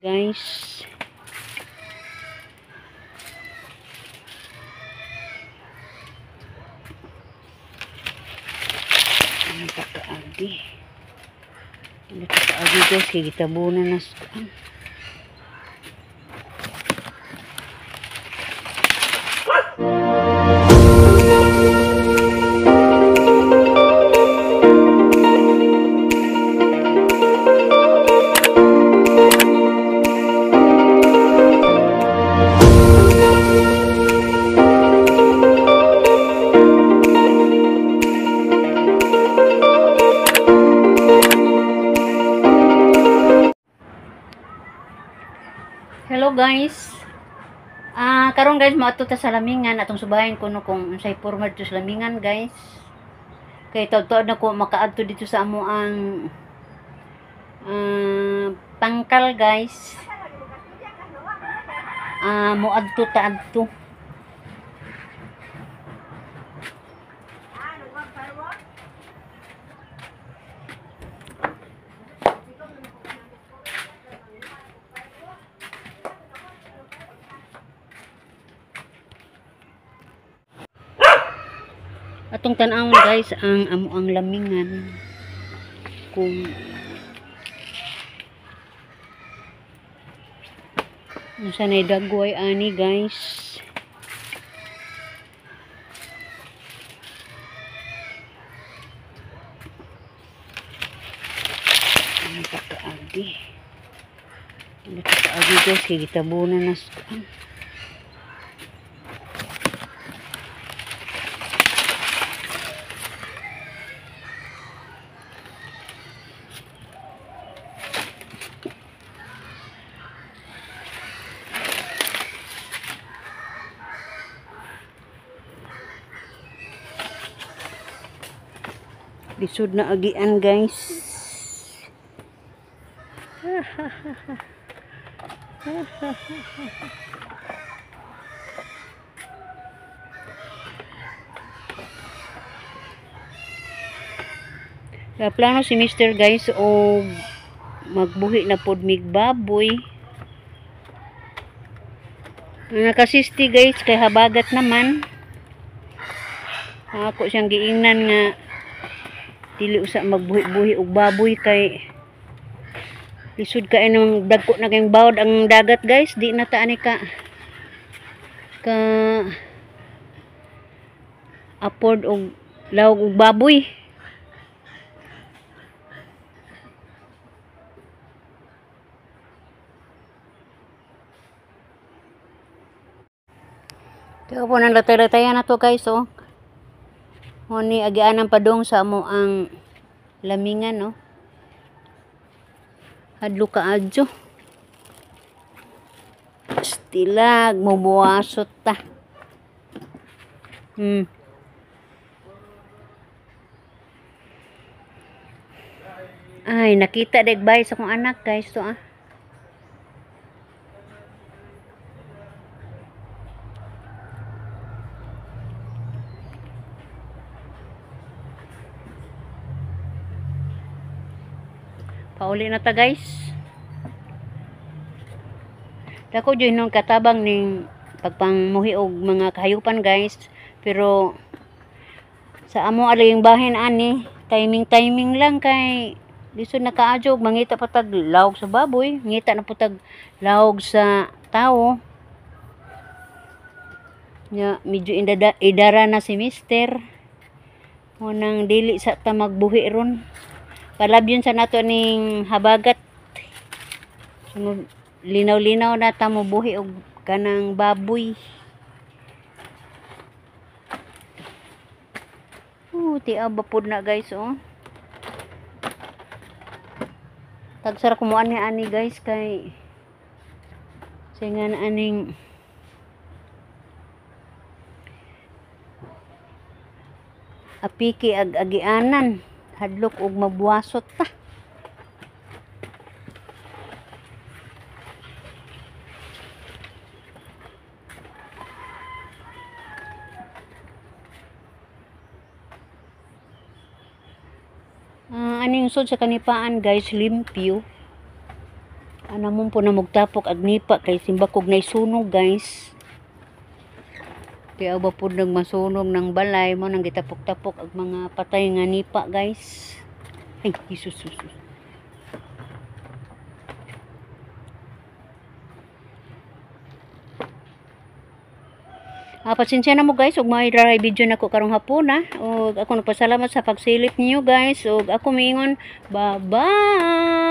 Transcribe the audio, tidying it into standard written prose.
Guys. Ano pa kaagi? Ano pa kaagi, guys? Kaya gitabunan na sa kuan. Hello guys. Karon guys, moadto ta sa lamingan atong subahin kuno kung unsay porma dito sa lamingan, guys. Kay taud-taud na ko makaadto dito sa amo ang pangkal, guys. Moadto ta adto. Atong tan-awon, guys, ang amo ang lamingan kung unsa nay dagway ani, guys. Ano pa kaagi? Ano pa kaagi, guys? Kay gitabunan na sa kuan. Lisod na agian, guys. Kaya plano si Mister, guys, o magbuhi na pod mig baboy. Nakasisti, guys, kay habagat naman. Ako siyang giingnan nga dili usa magbuhi-buhi og baboy kay lisod kay nang dagko na kayong bawod ang dagat, guys. Di na ta ani ka afford og lawog og baboy. Kaya po nang latay-latayan na to, guys, oh. Huni agian ang padong sa amo ang lamingan, no. Hadlo ka adyo. Stilag mubuwasot ta. Ay, nakita deg bay sa akong anak, guys, to ah. Pauli na ta, guys. Dako jud nung katabang ning pagpangmuhi og mga kahayupan, guys, pero sa amo aling bahin ani, timing timing lang kay lisod na kaadyo mangita pa tag lawog sa baboy, ngita na po tag lawog sa tawo. Nya medyo idara na si mister. Unang dili sa ta magbuhi ron. Palabyon sa nato ning habagat. Sunod, linaw-linaw na ta mo buhi og kanang baboy. Tiaw ba pod na, guys, oh. Tagsara ko mo ani ani, guys, kay singa na aning apiki ag agianan. Hadlok og mabuwasot ta. Aning sud sa kanipaan, guys, limpyo. Ana mo po na mugtapok ag nipa kay simbakog na sunog, guys. Kaya ba po nag masunog ng balay mo nang gitapok-tapok ag mga patay nga nipa, guys. Ay, Jesus, Jesus. Ah, pasensya na mo, guys, ug may video nako karong hapon ah. Ug ako nagpasalamat sa pagsilip niyo, guys. Ug ako miingon, bye-bye.